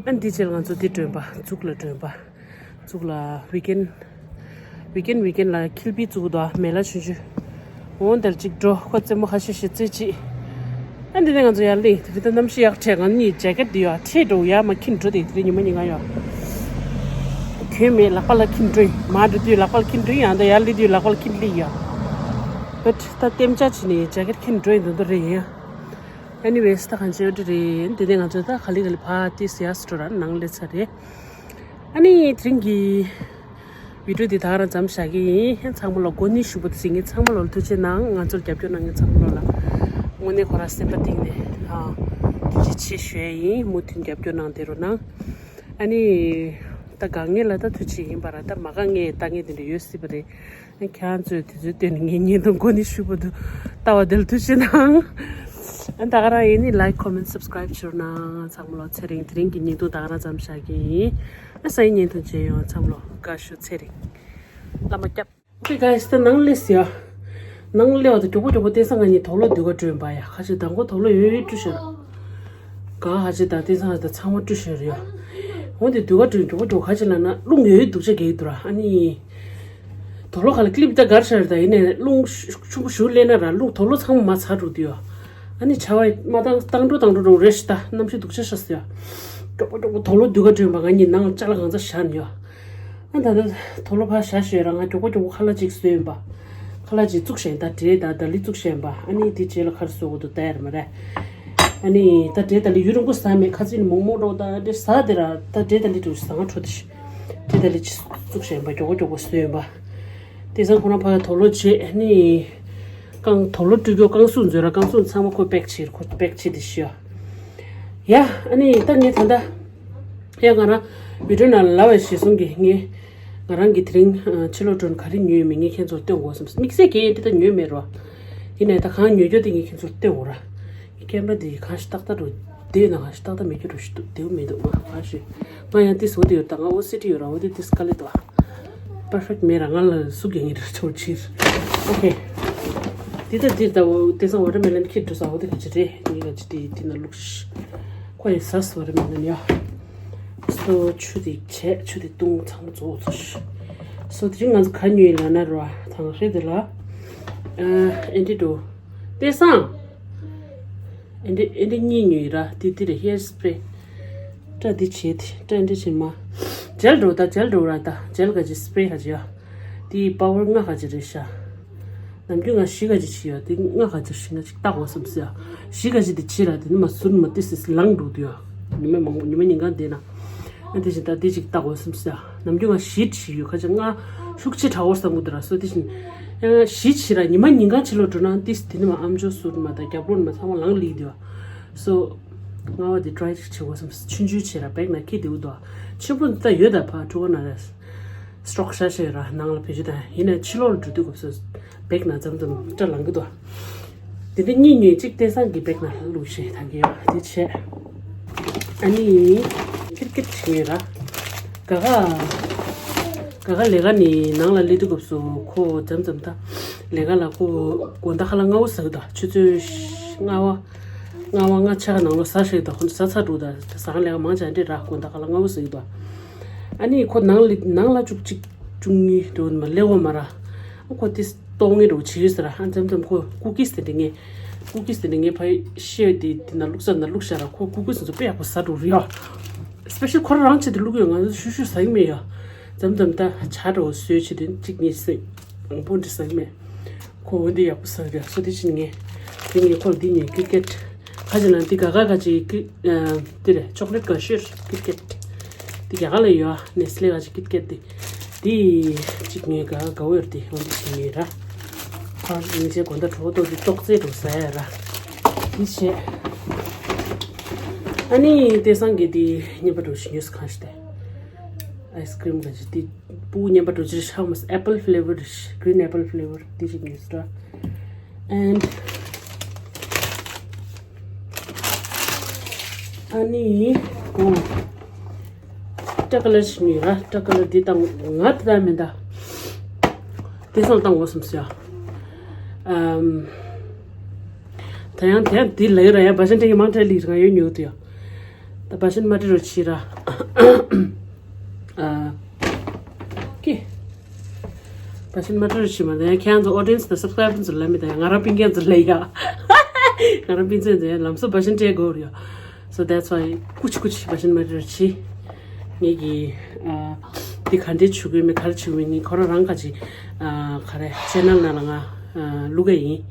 ནི་འདི་རྗེས་ལ་ང་ཚོ་འདི་འགྲོ་ཡིན་པ་ཛུག་ལ་འགྲོ་ཡིན་པ། ཛུག་ལ་weekend། weekend weekend་ལ་ཁིལ་པི་བཙུགས་འདུག་མེ་ལ་ཆུང་ཆུང་། འོང་དེར་གཅིག་འགྲོ་ཁོ་རྩེད་མོ་ཁ་ཤས་ཤིག་རྩེ་གཅིག་ཨ་འདི་ནས་ང་ཚོ་ཡར་ལེན་དེ་རིང་ད་གནམ་གཤིས་ཡག་དྲག་ང་གཉིས་jacket་འདི་ཡོད་ཁྲིད་འགྲོ་ཡ་མ་ཁྱིམ་འགྲོ་དེ་དེ་རིང་ཉི་མ་ཉིན་གང་ཡོད། གྱོན་མེད་ལག་པ་ལ་ཁྱིམ་འགྲོ་ཡིན་མ་འགྲོ་དུས་ལག་པ་ལ་ཁྱིམ་འགྲོ་ཡིན་ཡང་ད་ཡར་ལི་དུས་ལག་པ་ལ་ཁྱིམ་ལི་ཡ། but་ད་ལྟེམ་ཅག་བྱས་ནས་jacket་ཁྱིམ་འགྲོ་ཡིན་འདུག་འདུག་རེད་ཡིན། Anyways, ད་གང་བྱེད་འདི་རེད། དེ་ནས་ང་ཚོ་ད་ག་ལེ་ག་ལེ་ཕར་ཏི་སི་ཡ་སི་ཊོར་ནང་སླེབས་ཚར་རེད། ཨ་ནི་དེ་རིང་གི་བི་ཌིའོ་འདི་ད་ག་རང་མཚམས་བཞག་གི་ཡིན། ཚང་མ་ལ་གོ་ནི་ཞུ་བ་དུ་ཟིན་གི། ཚང་མ་ལ་ཐུགས་རྗེ་གནང་། ང་ཚོར་རྒྱབ་སྐྱོར་གནང་མཁན་ཚང་མ་ལ་དངོས་གནས་ཁོ་རང་སེམས་པ་གཏིང་ནས་ཨ་ཐུགས་རྗེ་ཆེ་ཞུ་ཡ་ཡིན། མུ་མཐུད་རྒྱབ་སྐྱོར་གནང་བསྡད་རོགས་གནང་། ཨ་ནི་ད་དགའ་མཁན་ལ་ད་ཐུགས་རྗེ་ཡིན་པ་ར། ད་མ་དགའ་མཁན་ལྟ་མཁན་དེ་འདྲ་ཡོད་སྲིད་པ་རེད། ཁྱེད་རང་ཚོས་དེ་ཚོའི་སྟེང་ནས་ངའི་བརྙན་ཐུང་གོ་ནི་ཞུ་བ་དུ་ལྟ་བ་དེ་ལ་ཐུགས་རྗེ་གནང་། ཨ་ད་ག་རང་ཡིན་ནི་like, comment, subscribe བྱོས་ན་ཚང་མ་ལོ། ཚེ་རིང་དེ་རིང་གི་བརྙན་ཐུང་ད་ག་རང་མཚམས་བཞག་གི་ཡིན། ཨ་སང་ཉིན་བརྙན་ཐུང་མཇལ་ཡོང་། ཚང་མ་ལོ་དགའ་ཞུ། ཚེ་རིང་བླ་མ་སྐྱབས། Okay guys, ད་ནང་སླེབས་ཡ། ནང་སླེབས་པ་དང་མགྱོགས་པོ་མགྱོགས་པོ་བསྟན་སང་ང་གཉིས་དུག་ལོག་ཟློས་གར་སྤྲོད་པ་ཡ། ཁ་ཅིག་མདང་དགོང་དུག་ལོག་ཡོད་ཡོད་སྤྲོད་ཤག་ག་ཁ་ཅིག་ད་བསྟན་སང་ང་ད་ཚང་མ་སྤྲོད་ཤག་རེད་ཡ། འོ་དེ་ཟློས་གར་སྤྲོད་མགྱོགས་པོ་མགྱོགས་པོ། ག་ཅི་ལབ་ན་རླུང་ཡོད་ཡོད་སྡུག་ཅག་རྒྱག་གི་འདུག་ར། ཨ་ནི་དུག་ལོག་ཁ་ལ་ཀི་ལིབ་ད་གར་ཤག་རེད། ད་ཡིན་ནའི་རླུང་ཆུང་ཆུང་པོ་ཞིག་སླེབས་ན་ར་རླུང་དུག་ལོག་ཚང་མ་མར་ཚར་འགྲོ་གི་འདུག་ཡ། ཨ་ནི་ཆར་པ་མར་བཏང་བཏང་འགྲོ་བཏང་འགྲོ་འགྲོ་རེད་ཤག་ད་གནམ་གཤིས་སྡུག་ཅག་ཤག་ཟེར་ཡ། མགྱོགས་པོ་མགྱོགས་པོ་དུག་ལོག་ཟློས་གར་སྤྲོད་པ། ང་གཉིས་ནང་ལ་ཅ་ལག་གང་ཚང་བཞག་ནས་ཡ། ཨ་ད་ལྟ་དུག་ལོག་ཕར་བཞག་ཤག་ར། ང་མགྱོགས་པོ་མགྱོགས་པོ་ཁ་ལག་ཅིག་བཟོས་ཡིན་པ། ཁ་ལག་ཅིག་བཙུགས་བཞག་ཡིན། ད་འབྲས་དང་དལ་ལི་བཙུགས་བཞག་ཡིན་པ། ཨ་ནི་དེ་རྗེས་ལ་ག་རེ་བཟོ་དགོས་འདུག་ལྟ་ཡ་རེད་མ་རེད། ཨ་ནི་ད་འབྲས་དལ་ལི་ཡུན་རིང་པོ་ཟ་མེད། ཁ་ཚིག་ནི་མོག་མོག་འདྲ་བོ། ད་འདྲ་ཟ་དེ་ར། ད་འབྲས་དལ་ལི་འདྲ་བོ་ཞིག་ཟ། ང་འཕྲོ་དེ་ཞིག་འབྲས་དལ་ལི་ཅིག་བཙུགས་བཞག་ཡིན་པ། མགྱོགས་པོ་མགྱོགས་པོ་བཟོས་ཡིན་པ། དེང་སང་ཁོ་རང་ཕ་གི་དུག་ལོག་བརྗེས། ཨ་ནི་རྐང་དུག་ལོག་སྤྲོད་རྒྱུ་རྐང་ཟུག་མཛོད་ར། རྐང་ཟུག་ཚང་མ་ཁོ་པེག་བྱས་རེད། ཁོ་པེག་བྱས་དེ་ཤི་ཡ། ཡ་ཨ་ནི་ད་ངས་ད་ལྟ་ཡ་ང་རང་བི་ཌིའོ་ནང་ལ་ལབ་པ་ཞིག་གསུང་གི། ངས་ང་རང་གི་དེ་རིང་ཕྱི་ལོགས་འགྲོ་ནས་ག་རེ་ཉོས་ཡོད་མེད་ངས་ཁྱེད་ཚོར་སྟོན་དགོས་བསམ། དམིགས་བསལ་གྱི་འདི་ད་ཉོས་མེད་རོ། ཡིན་ནའི་ད་གང་ཉོས་རྒྱུ་དེ་ངས་ཁྱེད་ཚོར་སྟོན་དགོས་ར། ངས་ཀེམ་ར་འདི་གང་ཞིག་ཏག་ཏག་འགྲོ་བསྡད་ན་གང་ཞིག་ཏག་ཏག་མེད་རྒྱུ་འགྲོ་ཞིག་འདུག་བདེ་པོ་མི་འདུག་ང་གང་ཞིག་ང་ཡང་ཏིས་འོ་དེ་ཡོད། ད་ང་ཨོ་སི་ཌི་ཡོད་ར། འོ་དེ་ཏིས་དཀའ་ལས་འདུག་ཨ། པར་ཕེག་མེད་ར། ང་ལ་སུ་རྒྱག་གི་རེད་ཚོར་ཕྱིར། ཨོ་ཁེ། འདི་ད་འདིར་ད་འོ་དེང་སང་ཝ་ཊར་མེ་ལོན་ཁྱེར་འགྲོ་ས། འོ་དེ་ག་ཅི་རེད། ངས་ག་ཅི་དེ་དེ་ན་བླུགས་ཤིག་ཁོ་ཡི་ཟ་སོ་རེད་མ་ནི་ཡ། སོ་ཆུ་དེ་བྱས། ཆུ་དེ་བཏུང་། ཚང་མ་རྫོགས་ཚར། སོ་དེ་རིང་ང་ཚོ་ག་ཉོས་ཡིན་ལབ་ན་ར། ཐང་ཧྲེ་དེ་ལ་ཨ་ཨེ་འདྲི་འགྲོ། བསྟན་སང་། ཨེ་འདྲི་ཨེ་འདྲི་གཉིས་ཉོས་ཡིན་ར། དེ་དེ་རེད། ཧེར་སི་པེ་རེ། སྐྲ་འདི་བྱས་ཏེ་སྐྲ་འདི་བྱས་མ། ཇེལ་འགྲོ་ད། ཇེལ་འགྲོ་ར། ད་ཇེལ་ག་ཅི་སི་པེ་རེ་ག་ཅི་ཡ། དེ་པ་ཝར་ལྔ་ག་ཅི་རེད་ཤག་ནམ་རྒྱུན་ང་བཞི་ག་ཅི་བྱེད་ཡོད། དེ་ལྔ་ག་ཅི་བྱེད་ན་ཅིག་ལྟ་དགོས་བསམ་སོང་ཡ། བཞི་ག་ཅི་དེ་བྱེད་ར། དེ་ནི་མ་ཟུར་མ་ཏི་སིས་ལངས་འགྲོ་དུས་ཡ། ཉི་མ་མང་པོ་ཉི་མ་ཉིན་གང་བསྡད་ན། ཨ་དེ་བཞིན་ད་དེ་ཅིག་ལྟ་དགོས་བསམ་སོང་ཡ། ནམ་རྒྱུན་ང་བཞི་བྱེད་ཡོད། ཁ་ཅིག་ལྔ་ཤུགས་ཆེ་དྲགས་པ་བསམ་གི་འདུག་ར། སོ་དེ་བཞིན་ཡང་བཞི་བྱེད་ར། ཉི་མ་ཉིན་གང་ཕྱི་ལོགས་འགྲོ་ན་ཏི་སི་དེ་ནི་མ་ཨམ་ཅོག་ཟུར་མ་དང་རྒྱབ་ལོགས་ནི་མ་ཚང་མ་ལངས་ལིག་དུས་ཡ། སོ་ལྔ་པ་དེ་ཊི་རའི་ཅིག་བྱེད་དགོས་བསམ། ཆུང་ཆུང་བྱེད་ར། བེག་ནང་འཁྱེར་བདེ་པོ་འདུག་ཆེན་པོ་འདི་ད་ཡོད། ད་ཕར་ཕྲུ་གུ་ནང་རེད། སི་ཊོག་ཤ་ཤེ་ར་ནང་ལ་བེད་སྤྱོད་དང་། ཡིན་ནའི་ཕྱི་ལོགས་ལ་འགྲོ་དུས་སྐབས་སུ་བེག་ནང་མཚམས་མཚམས་སྐྲ་ལངས་ཀྱི་འདུག་དེ་འདྲ་གཉིས་ཉོས། གཅིག་བསྟན་སང་གི་བེག་ནང་བླུགས་ཤེ་ཐང་གི་ཡ། དེ་བྱས་ཨ་ནི་ཀིར་ཀིར་བྱེད་ངེས་ར། ག་ག་ག་ག་ལས་ཀ་ནས་ནང་ལ་སླེབས་དུས་སྐབས་སུ་ཁོ་མཚམས་མཚམས་ད་ལས་ཀ་ལ་ཁོ་དགོང་དག་ཁ་ལག་སྔ་པོ་ཟ་གི་འདུག་ཆུ་ཚོད་ལྔ་པ་ལྔ་པ་ལྔ་ཆ་ག་ནང་ལོགས་ཟ་ཤེས་འདུག་ཁོ་ཟ་ཚར་འདུག་ད་ཟ་ཁང་ལས་ཀ་མང་ཆེ་འདྲ་ར། དགོང་དག་ཁ་ལག་སྔ་པོ་ཟ་གི་འདུག་ཨ་ནི་ཁོ་ནང་ལ་ནང་ལ་བཅུ་གཅིག་བཅུ་གཉིས་འགྲོ་ནི་མ་སླེབས་པ་མ་ར། ཨ་ཁོ་དེ་གཏོང་ངེས་འགྲོ་བྱེད་ཟེར། ཨ་མཚམས་མཚམས་ཁོ་ཀུ་ཀིས་དེ་འདྲ་ངས་ཀུ་ཀིས་དེ་འདྲ་ངས་ཕ་ཤེས་དེ་དེ་ན་བླུགས་ས་ན་བླུགས་ཤ་ར། ཁོ་ཀུ་ཀིས་ཚོ་དཔེ་ཡག་པོ་ཟ་འགྲོ་རེད་ཡ། སི་པེ་ཤལ་ཁོ་རང་ཆེད་དུ་བླུགས་ཡོད། ང་ཚོ་ཤུ་ཤུ་ཟ་གི་མེད་ཡ། མཚམས་མཚམས་ད་ཇ་འདྲ་བོ་བཟོས་བྱེད་དུས་གཅིག་གཉིས་ཟ། མང་པོ་འདྲ་ཟ་གི་མེད། ཁོ་འོ་འདི་ཡག་པོ་ཟ་གི་ཡ། སོ་དེ་བཞིན་ངས་དེ་ངས་ཁོ་ལ་འདི་ཉོས། ཀིར་ཀེཊ། ཁ་ཅིག་ལ་འདི་ག་ག་ག་ཅིག་ཀི་ཨ་འདི་རེད། ཅོག་ལེཊ་ག་ཤེར་ཀིར་ཀེཊ། འདི་ག་ག་ལ་ཡོད་ཨ། ནེ་སི་ལེ་ག་ཅིག་ཀིར་ཀེཊ་འདི། འདི་གཅིག་ངས་ག་ག་བོ་ཡོད་འདི་འོ་འདི་བྱས་ཉོས་ར། ཁ་ངས་བྱས་དགོང་དག་གྲོགས་ཏོག་ཏོག་ཙེ་འགྲོ་ཟ་ཡ་ར། འདི་བྱས། ཨ་ནི་བསྟན་སང་གི་འདི་རྔན་པ་འདྲ་བོ་ཞིག་ཉོས་སོང་། གང་ཞིག་སྟེ་ཨའི་སི་ཀི་རིམ་ག་ཅིག་འདི། པུ་རྔན་པ་འདྲ་བོ་ཅིག་ཤག་མ་སོང་། ཨེ་པལ་ཕི་ལེ་ཝར་རེད། གི་རིན་ཨེ་པལ་ཕི་ལེ་ཝར་དེ་ཅིག་ཉོས་སོང་ར། ཨེན་ཌི་ཨ་ནི་ཨོ་སྐྲ་ཀ་ལར་ཅིག་ཉོས་ར། སྐྲ་ཀ་ལར་འདི་བཏང་། ང་དེ་ད་མེད་ད། དེ་སང་བཏང་འོ་བསམ་སོང་ཡ། ཨམ། ད་ཡང་དེ་ཡང་དེ་ལ་ཡོད་ར་ཡ། བ་ཤན་ཏྲེ་གི་མང་ཏྲེ་ལི་ར། ང་ཡོད་ཉོ་དུ་ཡ། ད་བ་ཤན་མ་ཏྲེ་རོ་ཆི་ར། ཨ། ཀི། བ་ཤན་མ་ཏྲེ་རོ་ཆི་མ་ད་ཡ། ཁྱེད་ཚོ་ཨོ་ཌི་ཡེན་སི་དང་སབ་སི་ཀ་རའི་བར་ཚོ་ལ་མི་ད་ཡ། ང་རང་སྤུན་ཀྱག་ཚོ་ལ་ཡ། ང་རང་སྤུན་ཚོ་ཚོ་ཡ་ལམ་སང་བ་ཤན་ཏྲེ་དགོས་ར་ཡ། So that's why ཀུ་ཆི་ཀུ་ཆི་བ་ཤན་མ་ཏྲེ་རོ་ཆི། ངེད་ཀྱི་ཨ། དེ་ག་འདྲས་བྱུག་གི་མེད་ག་རེ་བྱུག་མེད་ངས་ཁོ་རང་རང་ག་ཅིག་ཨ། ག་རེ་ཆེ་ནལ་ནང་ལ་ང་ཨ། བླུག་ག་ཡིན།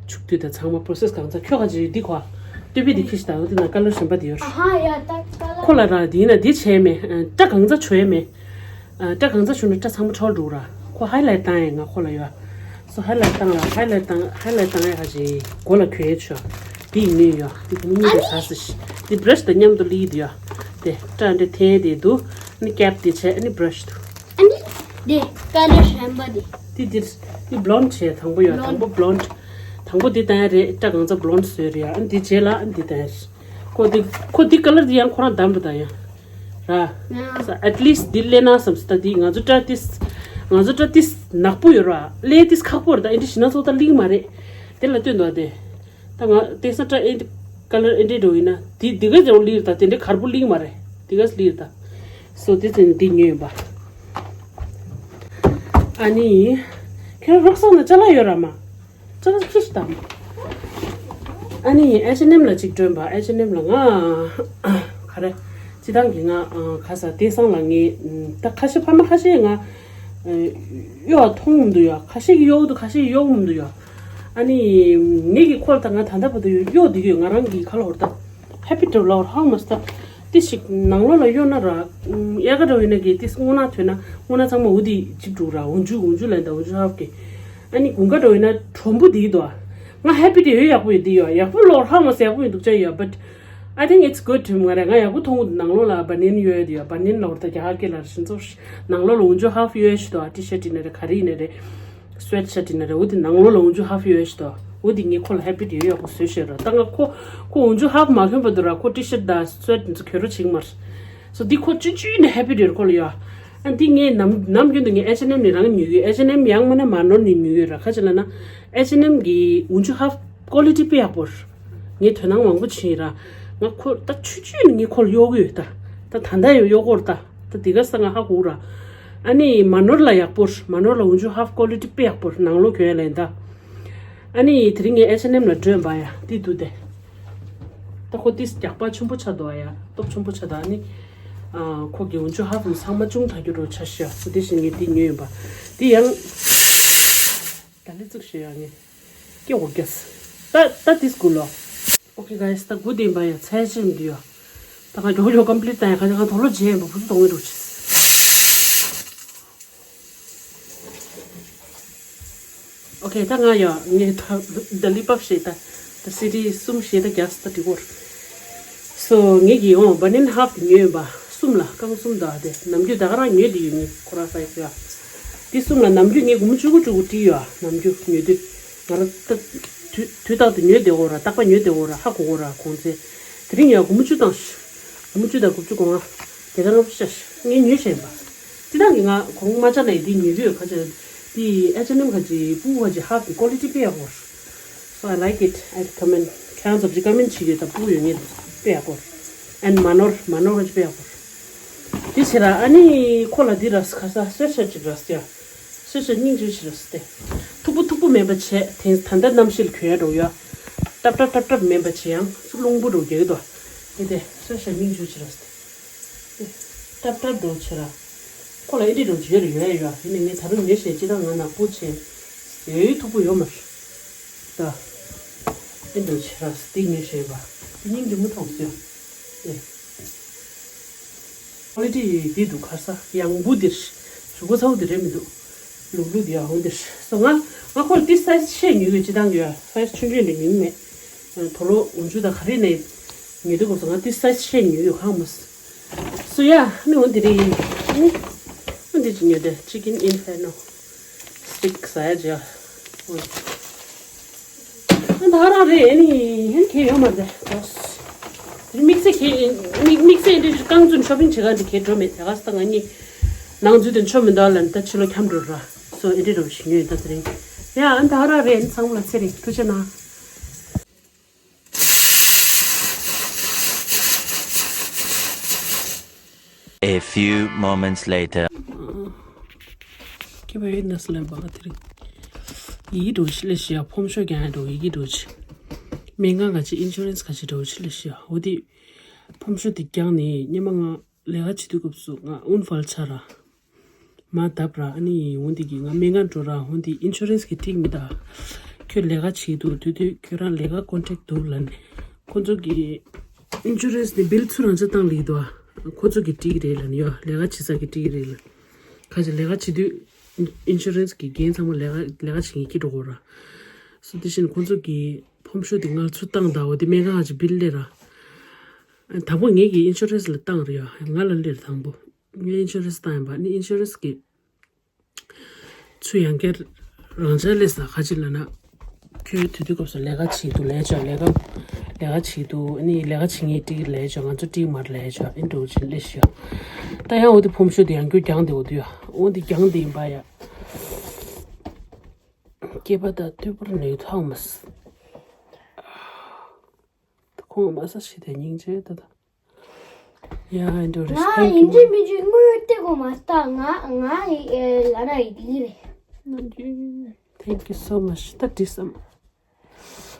བྱུག་དུས་ད་ཚང་མ་པོ་རོ་སེ་སི་གང་ཚ། ཁྱོད་ག་ཅིག་འདི་གོ། ལྟོས་པའི་འདི་ཁྱི་ཞིག་དང་འོ་དེ་ན་ཀ་ལར་གཞན་པ་དེ་ཡོད། ཨ་ཧ་ཡ་ད་ཀ་ལར། ཁོ་ལ་ར་དེ་ཡིན་ན་འདི་བྱས་མེད། སྐྲ་གང་ཚ་བྱོས་མེད། སྐྲ་གང་ཚ་བྱུང་ན་སྐྲ་ཚང་མ་འཁྲོལ་འགྲོ་ར། ཁོ་ཧའི་ལའིཊ་བཏང་ཡས་ང་ཁོ་ལ་ཡོད། སོ་ཧའི་ལའིཊ་བཏང་ལ་ཧའི་ལའིཊ་བཏང་ཧའི་ལའིཊ་བཏང་ཡས་ཧ་ཅི་མགོ་ལ་གྱོན་ཡས་ཆོ། འདི་ཡིན་ནི་ཡོད། འདི་གུང་གཉིས་དེ་ཟ་ཟི་ཤི། འདི་བྷ་ར་ཤི་དང་མཉམ་དུ་ལི་དེ་ཡོད། དེ་སྐྲ་འདྲ་འཐེན་དེ་འདུག་ནི་ཀེབ་དེ་བྱས་ནི་བྷ་ར་ཤི་འདུག་ཨ་ནི། དེ་ཀ་ལར་གཞན་པ་དེ། དེ་དེ་དེ་བྷ་ལོན་ཌི་བྱས་དང་པོ་ཡོད། དང་པོ་བྷ་ལོན་ཌི། དང་པོ་དེ་བཏང་ཡས་རེད། སྐྲ་གང་ཚ་བྷ་ལོན་ཌི་བཟོས་རེད་ཡ། ཨ་ནི་དེ་རྗེས་ལ་ཨ་ནི་དེ་བཏང་ཡས། ཁོ་དེ་ཁོ་དེ་ཀ་ལར་དེ་ཡང་ཁོ་རང་བདམས་པ་དང་ཡ། ར། ཨེ་ཊི་ལིསྚ་དེ་ལེན་ན་བསམ་སོང་། ད་དེ་ང་ཚོ་སྐྲ་དེ་ང་ཚོ་སྐྲ་དེ་ནག་པོ་ཡོད་ར། ལས་དེ་ཁག་པོ་རེད། ད་ཨེ་འདྲ་བྱས་ན་ཚོ་ད་ལིག་མ་རེད། དེ་ལ་ལྟོས་འདུག་དེ། ད་ང་དེང་སང་སྐྲ་ཨེ་འདྲ་ཀ་ལར་ཨེ་འདྲ་འགྲོ་ཡིན་ན་དེ་དེ་ག་ཚོད་ལིར་ད། དེ་འདྲ་གར་པོ་ལིར་མ་རེད། དེ་ག་ཚོད་ལིར་ད། སོ་དེ་ཚོ་ནི་དེ་ཉོས་ཡིན་པ། ཨ་ནི། ཁྱེད་རང་རོགས་སོང་ན་ཅ་ལག་ཡོད་ར་མ། ཅ་ལག་ཁྱི་ཞིག་དང་། ཨ་ནི་ཨེ་ཆི་ཨེན་ཨེམ་ལ་ཅིག་སྤྲོད་པ། ཨེ་ཆི་ཨེན་ཨེམ་ལ་ང་། ག་རེ། སྤྱི་བཏང་གི་ང་ཁ་ས་དེང་སང་ལ་ངས་ད་ཁ་ཤས་ཕ་མ་ཁ་ཤས་ང་། གཡོག་མཐོང་མི་འདུག་ཡ། ཁ་ཤས་ཀྱི་གཡོག་འདུག་ཁ་ཤས་ཀྱི་གཡོག་མི་འདུག་ཡ། ཨ་ནི། ངེད་ཀྱི་ཁོ་ལ་ད་ང་ད་ལྟ་བར་དུ་གཡོག་འདི་གི་ང་རང་གི་ཁ་ལོ་བར་ད། ཧེ་པི་ཊི་ལོ་ཧ་མ་སྟ། ཏི་ཞིག་ནང་ལོགས་ལ་གཡོག་ན་ར། དབྱར་ཁ་འགྲོ་ཡིན་ན་གི་ཏི་སྔོ་ནག་ཐོན་ན་སྔོ་ནག་ཚང་མ་འུ་དི་ཅིབ་འགྲུག་ར། འུ་ཇུ་འུ་ཇུ་ལན་ད་འུ་ཇུ་ཧབ་གི། ཨ་ནི་དགུན་ཁ་འགྲོ་ཡིན་ན་གྲོམ་བུ་དི་དོ། ང་ཧེ་པི་ཊི་ཡོད་ཡག་པོ་ཡོད་དི་ཡོད་ཡག་པོ་ལོ་ཧ་མ་སེ་ཡག་པོ་ཡོད་འདུག་ཅ་ཡོད། But I think it's good to me. ང་ར་ང་ཡག་པོ་མཐོང་གི་འདུག་ནང་ལོགས་ལ་བ་ནིན་ཡོད་དི་ཡོད། བ་ནིན་ལོར་ད་རྒྱ་ཧ་ཀེ་ལ་ཤིན་ཙོ་ནང་ལོགས་ལ་འུ་ཇུ་ཧབ་ཡོད་ཤི་དོ། ཨ་ཏི་ཤ་ཊི་ན་རེ་ག་རི་ན་རེ། སུ་ཝེ་ཊི་ཤར་ཊི་ན་རེ། འོ་དེ་ནང་ལོགས་ལ་འུ་ཇུ་ཧབ་ཡོད་ཤི་དོ། འོ་དེ་ངས་ཁོ་ལ་ཧེ་པི་ཊི་ཡོད་ཡག་པོ་བཟོས་ཤེས་ར། ད་ང་ཁོ་ཁོ་འུ་ཇུ་ཧབ་མ་གྱོན་བར་དུ་ར་ཁོ་ཊི་ཤར་ཊི་དང་སུ་ཝེ་ཊི་འདི་ཚོ་གྱོན་རོགས་བྱེད་ཀྱི་མ་རེད། སོ་འདི་ཁོ་ཅི་ཅི་ནས་ཧེ་པི་ཊི་ཡོད་ཁོ་ལ་ཡོད། ཨ་འདི་ངས་ནམ་ནམ་རྒྱུན་དུ་ངས་ཨེ་ཆི་ཨེན་ཨེམ་ནས་རང་ཉོས་ཡོད། ཨེ་ཆི་ཨེན་ཨེམ་ཡང་མིན་ན་མ་ནོར་ནས་ཉོས་ཡོད་ར། ཁ་ཅིག་ལ་ན་ཨེ་ཆི་ཨེན་ཨེམ་གི་འུ་ཇུ་ཧབ་ཀོ་ལི་ཊི་དཔེ་ཡག་པོ་རེད། ངས་དོ་སྣང་མང་པོ་བྱས་ར། ང་ཁོ་ད་ཆུ་ཆུ་ནས་ངས་ཁོ་ལ་གཡོག་གི་ཡོད་ད། ད་ད་ལྟ་ཡང་གཡོག་གོ་ར་ད། ད་དེ་ག་ས་ང་ཧ་གོ་ར། ཨ་ནི་མ་ནོར་ལ་ཡག་པོ་རེད། མ་ནོར་ལ་འུ་ཇུ་ཧབ་ཀོ་ལི་ཊི་དཔེ་ཡག་པོ་རེད། ནང་ལོགས་གྱོན་ཡ་ལན་ད། ཨ་ནི་དེ་རིང་ངས་ཨེ་ཆི་ཨེན་ཨེམ་ལ་སྒྲོན་པ་ཡ་འདི་འདུག་སྟེ། ད་ཁོ་ཏིས་རྒྱགས་པ་ཆེན་པོ་ཆགས་འདུག་ཨ་ཡ། སྟོབས་ཆེན་པོ་ཆགས་འདུག་ཨ་ནི། ཨ་ཁོ་གི་འུ་ཇུ་ཧབ་ནི་ཚང་མ་ཅུང་དྲག་རྒྱུ་རུ་ཆ་ཤི་ཡ། སོ་དེ་བཞིན་ངས་འདི་ཉོས་ཡིན་པ། འདི་ཡང་། ད་ལི་ཙུག་ཤི་ཡ་ངས། ཀེ་འོ་རྒྱས། ད་ད་ཏིས་གུ་ལོ། Okay guys, ད་དགུ་ལྡན་པ་ཡ་ཚད་ཅན་འདི་ཡ། ད་ང་མགྱོགས་མགྱོགས་ཀམ་པི་ལིཊ་བཏང་ཡ། ཁ་ཁ་དོ་ལོ་བརྗེད་ཡིན་པ་བུ་ཚོ་གཏོང་གི་འགྲོ་ཆེ། Okay, ད་ང་ཡ་ངས་ད་ད་ལི་པབ་ཞེས་ད་ད་སི་ཌི་གསུམ་ཞེས་ད་རྒྱག་ད་འགྲིག་གོ། So ངེད་ཀྱིས་ཡོང་བ་ནིན་ཧབ་དེ་ཉོས་ཡིན་པ། གསུམ་ལ་རྐང་གསུམ་དང་དེ་ནམ་རྒྱུན་ད་ག་རང་ཉོས་དེ་ཡོད་ངེད་ཁོ་རང་སའི་ཟེར་བ། དེ་གསུམ་ལ་ནམ་རྒྱུན་ངས་སྒོར་མོ་བཅུ་དགུ་བཅུ་དགུ་སྤྲད་ཡོད་ཨ། ནམ་རྒྱུན་ཉོས་དུས་ང་རང་ད་དུས་དུས་རྟག་ཏུ་ཉོས་བསྡད་གོ་ར། རྟག་པ་ཉོས་བསྡད་གོ་ར། ཧ་གོ་གོ་ར་གོང་ཚད། དེ་རིང་ཡང་སྒོར་མོ་བཅུ་དང་། སྒོར་མོ་བཅུ་དང་དགུ་བཅུ་གོ་ལྔ། དེ་ལྟར་ལྔ་བཅུ་ཆ་ངས་ཉོས་བཞག་ཡིན་པ། དེ་དག་གི་ང་གོང་མ་ཅ་ལག་ཡིན་དེ་ཉོས་ཡོད་ཁ་ཆེ། དེ་ཨེ་ཆི་ཨེན་ཨེམ་ཁ་ཆེ་སྤུ་གུ་ཁ་ཆེ་ཧབ་ཀྱི་ཀོ་ལི་ཊི་དཔེ་ཡག་པོ། So I like it. I recommend. ཁྱེད་རང་ཚོ་ཅིག་ཀ་མེན་ཊི་བྱེད་ཀྱི་ཡོད་ད། སྤུ་གུ་ཡོད་ངེས་དཔེ་ཡག་པོ། And མ་ནོར་མ་ནོར་ཁ་ཆེ་དཔེ་ཡག་པོ། དེ་བྱེད་ར་ཨ་ནི་ཁོ་ལ་འདི་ར་ཁ་ས་སོད་ཆ་ཅིག་ར་སྟེ། སོད་ཆ་སྙིང་རྗེ་ཞིག་ར་སྟེ། མཐུག་པོ་མཐུག་པོ་མེད་པ་བྱས་དེ་ད་ལྟ་གནམ་གཤིས་ལ་གྱོན་ཡ་འགྲོ་ཡ། ཏབ་ཏབ་ཏབ་ཏབ་མེད་པ་བྱས་ཡང་ཚུར་རླུང་བུ་འགྲོ་རྒྱག་གི་འདུག་ཨེ་དེ་སོད་ཆ་སྙིང་རྗེ་ཞིག་ར་སྟེ། ཏབ་ཏབ་འགྲོ་བྱེད་ར། ཁོ་ལ་ཨེ་འདྲ་འགྲོ་བྱེད་ར་ཡོད་ཡ་ཡོད་ཡིན་ནའི་ངས་ད་རུང་ཉོས་བྱས་ཅི་ད་ང་ནག་པོ་བྱས། ཡོད་མཐུག་པོ་ཡོད་མ་རེད། ད། ཨེ་འདྲ་བྱེད་ར་སྟེ་ཉོས་བྱས་པ། དེ་སྙིང་རྗེ་མོ་མཐོང་སོང་ཡ། ཨེ། ཀོ་ལི་ཊི་འདི་འདུག་ག་ས་ཡང་བུ་འདིར། གཟུགས་པོ་ཚ་བོ་འདི་རེད་མི་འདུག་ལུག་ལུག་འདི་ཡང་འདིར། སོ་ང་ང་ཁོ་ལ་འདི་སའི་ཛི་ཆེ་ཉོས་ཡོད་ཅི་དང་གི་ཡ། སའི་ཛི་ཆུང་ཆུང་འདི་ཉོས་མེད། དོ་ལོ་འུ་ཅུ་དང་ག་རེ་ནས་ཉོས་འདུག་གོ། སོ་ང་འདི་སའི་ཛི་ཆེ་ཉོས་ཡོད་གང་མོ། སོ་ཡ་ནི་འོ་འདི་རེད། ནི་འོ་འདི་ཅི་ཉོས་ཏེ་ཅི་ཀིན་ཨིན་ཧྥེར་ནོ། སི་ཊིག་ཟ་ཡ་ཅི་ཡ། ཨ་ད་རང་རེད་ཨ་ནི་ཧན་ཁེ་ཡོད་མ་རེད་ད། དེ་དམིགས་བསལ་ཁེ་དམིགས་དམིགས་བསལ་འདི་རྐང་བཙུན་ཤོ་པིང་བྱེད་ག་འདི་ཁེ་འགྲོ་མེད་དེ་ག་ས་ང་གཉིས་ནང་འཛུལ་དེ་ཆོ་མི་འདུག་ལ་ད་ཕྱི་ལོ་འཁྱམ་འགྲོ་ར། སོ་ཨེ་འདྲི་རོ་ཞིག་ཉོས་ད་དེ་རིང་ཡ། ཨ་ད་རང་རེད་ཨ་ནི་ཚང་མ་ལ་ཚེ་རིང་ཐུགས་རྗེ་གནང་། A few moments later. སྐྱེ་བའི་ནས་ལེན་པ་དེ་རིང་ཡི་གེ་འགྲོ་ཆི་ལས་ཤི་ཡ། ཕོམ་ཤོ་རྒྱག་ཡ་འགྲོ་ཡི་གེ་འགྲོ་ཆི། སྨན་ཁང་ག་ཅི་ཨིན་ཤུ་རན་སི་ག་ཅི་འགྲོ་ཆི་ལས་ཤི་ཡ། འོ་དེ་ཕོམ་ཤོ་དེ་རྒྱག་ནས་སྙེ་མ་ང་ལས་ཀ་བྱེད་དུས་སྐབས་སུ་ང་ཨུན་ཕལ་ཆ་ར་མ་བརྡབ་ར། ཨ་ནི་འོ་དེ་གི་ང་སྨན་ཁང་འགྲོ་ར། འོ་དེ་ཨིན་ཤུ་རན་སི་གི་ཊིག་མི་ད་ཁྱོད་ལས་ཀ་བྱེད་འདུག་དུས་དུས་ཁྱོད་རང་ལས་ཀ་ཀོན་ཊེག་འདུག་ལ་ནི། ཁོ་ཚོ་གི་ཨིན་ཤུ་རན་སི་ནི་བིལ་ཚུར་རང་ཆ་བཏང་ལེགས་འདུག་ཨ། ཁོ་ཚོ་གི་སྤྲད་ཀྱི་རེད་ལབ་ནི་ཡོད། ལས་ཀ་བྱེད་ས་གི་སྤྲད་ཀྱི་རེད་ལབ། ཁ་ཅིག་ལས་ཀ་བྱེད་དུས་ཨིན་ཤུ་རན་སི་གི་འགན་ཚང་མ་ལས་ཀ་ལས་ཀ་བྱེད་མཁན་སྐྱིད་འགྲོ་གོ་ར། སོ་དེ་བཞིན་ཁོ་ཚོ་གི་ཕོམ་ཤོ་དེ་ང་ཚུར་བཏང་ད་འོ་དེ་སྨན་ཁང་ཁ་ཅིག་བིལ་སླེབས་ར། དང་པོ་ངེད་ཀྱི་ཨིན་ཤུ་རན་སི་ལ་བཏང་རེད་ཡ། ང་ལ་སླེབས་དང་པོ། ངས་ཨིན་ཤུ་རན་སི་བཏང་ཡིན་པ་ནི་ཨིན་ཤུ་རན་སི་གི་ཚུར་ཡང་བསྐྱར་རང་འཇགས་སླེབས་ས་ཁ་ཅིག་ལབ་ན། ཁྱོད་དུས་དུས་སྐབས་སུ་ལས་ཀ་བྱེད་འདུག་ལས་བྱ་ལས་ཀ་ལས་ཀ་བྱེད་འདུག་ཨ་ནི་ལས་ཀ་བྱེད་མཁན་སྤྲད་ཀྱི་ལས་བྱ་ང་ཚོ་སྤྲད་མར་ལས་བྱ་ཨིན་འགྲོ་བྱེད་ལས་བྱ། ད་ཡང་འོ་དེ་ཕོམ་ཤོ་དེ་ཡང་བསྐྱར་རྒྱང་དེ་འོ་དུ་ཡ་འོ་དེ་རྒྱང་དེ་ཡིན་པ་ཡ། སྐྱེས་པ་དང་ཐུག་པར་ནུས་ཐོག་མ་ཁོང་མ་ས་ཞིག་དེ་སྙིང་རྗེ་ད་ད། ཡ་ཨིན་འགྲོ་རེ་ང་ཨིན་ཇི་མིན་ཇི་དངུལ་སྟེར་དགོས་མ་ལྟ་ང་ང་ཨེ་ལ་ན་ཡི་དེ་རེད། Thank you so much. ད་འགྲིག་སམ།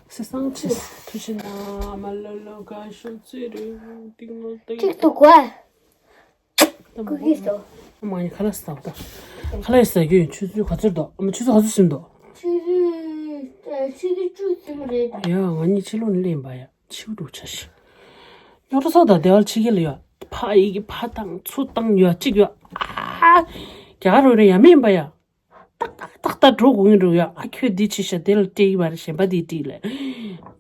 སེ་སང་ཆེ། ཐུགས་རྗེ་གནང་མ་ལ་ལོ་ག་ཤོ་ཚེ་རེ་ཏིང་ལོ་ཏིང་། གཅིག་ཏུ་གོ། ཏམ་ཀུ་ཀི་སོ། མ་ཡི་ཁ་ལག་ཟ་བ་ད། ཁ་ལག་ཟ་རྒྱུ་ཡིན་ཆུ་ཚོད་ག་ཚོད་འདུག་ཨ་མ་ཆུ་ཚོད་ག་ཚོད་ཟིན་འདུག་ཆུ་ཚོད་ཆུ་ཚོད་བཅུ་ཟིན་པ་རེད། ཡ་ང་གཉིས་ཕྱི་ལོགས་ནས་སླེབས་པ་ཡ། ཆིའུ་འགྲོ་ཆ་ཤི། ཉོ་རོ་སོགས་དང་སྡེ་བ་ཕྱི་རྒྱལ་ལ་ཡོད། ཕ་ཡི་གི་ཕ་དང་ཚུ་དང་ཡོད་གཅིག་ཡོད། ཨ། རྒྱ་གར་རོ་རེ་ཡ་མེད་པ་ཡ། ཏག་ཏག་ཏག་ཏག་འགྲོ་དགོས་ངེས་འགྲོ་ཡ། ཨ་ཁྱོད་འདི་ཆི་ཤ་དེ་ལ་སྤྲད་ཡི་བ་རེ་གཞན་པ་འདི་སྤྲད་ལས།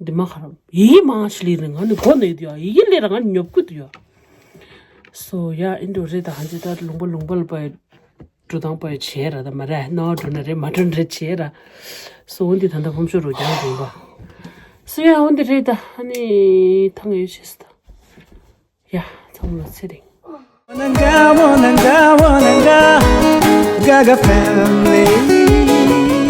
འདི་མ་ཁ་ར་ཡི་མང་ཤི་ལི་རེ་ང་ནི་གོ་ནས་འདུག་ཡ། ཡི་གེ་ལས་ར་ང་ནི་ཉོབ་ཀུ་འདུག་ཡ། སོ་ཡ་ཨིན་འགྲོ་རེ་ད་ཧན་ཅི་ད་ལུང་པ་ལུང་པ་ལ་པ་ཡ། འགྲོ་སྟངས་པོ་བྱས་ར་ད་མ་རེད་ནོ་འགྲོ་ན་རེད་མ་འགྲོ་ན་རེད་བྱས་ར། སོ་འོན་ཏེ་ད་ལྟ་ཕོམ་ཤོ་རུ་རྒྱང་རིང་པ། སོ་ཡ་འོན་ཏེ་རེད་ད་ཨ་ནི་ཐང་ཡོད་ཤེས་ད། ཡ་ཚང་མ་ཚེ་རིང་། Gaga family.